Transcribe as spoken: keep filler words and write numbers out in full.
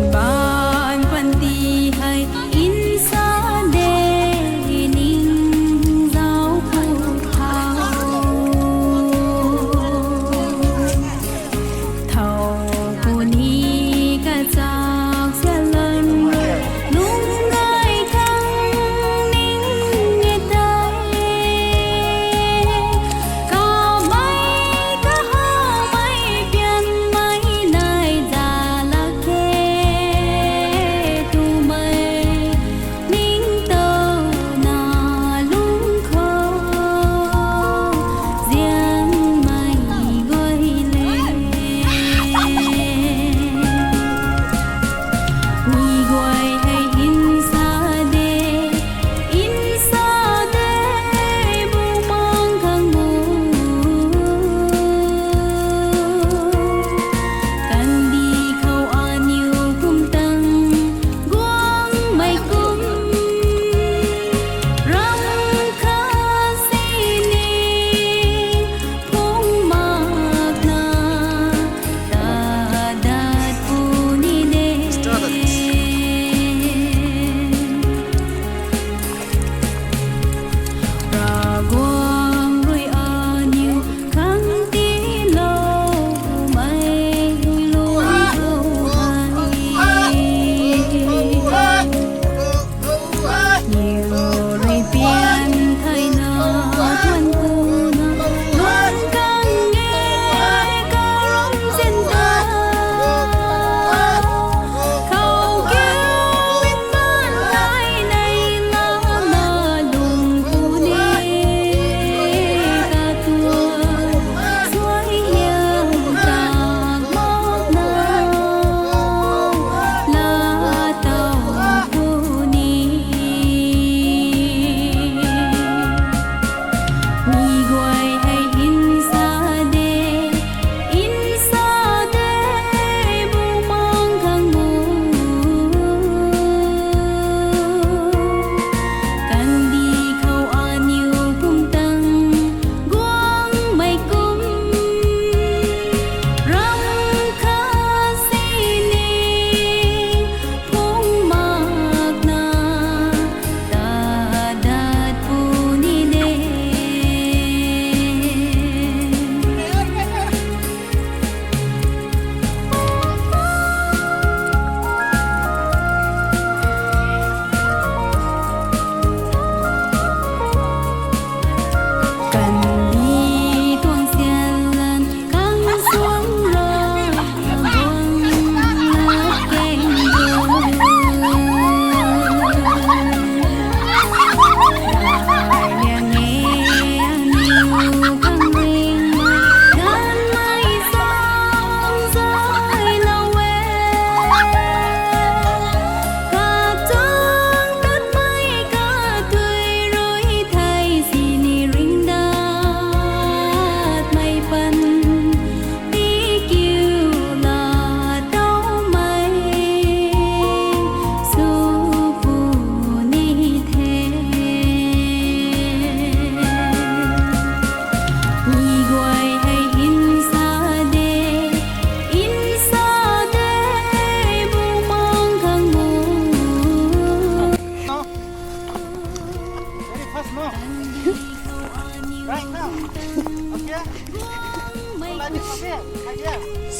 Mbaanv panty hei nsa de ning zauc pw khou. Thow puni kachak salan rui lungc gay khang ning e tei. Kamei kahawmei pianmei nai zalak khe twmei ningtowna lungc khou zianmei guay le. Mi guay hei nsa de, nsa de, bumaeng khang mu. Kandih khou aniu kum tang guangmei kum, ram khat sini phung makna tadat puni de. Ravguangc rui aniu khang tiiloumei lungc khou hei, niw rui pian theina thuan kuna lungc khang e, ai karam zin ta. Khou kiu min man ai nei lana lungc puni katuang suai hiam tak makna laa tow puni. Mi guay hei nsa de, nsa de, bumaeng khang mu. Kandih khou aniu kum tang guangmei kum, ram khat sini phung makna tadat puni de. Kandih tuang sianlan khang suang rui guang lat keng Very fast, no? Right now. Okay? Go like this, okay? Like this.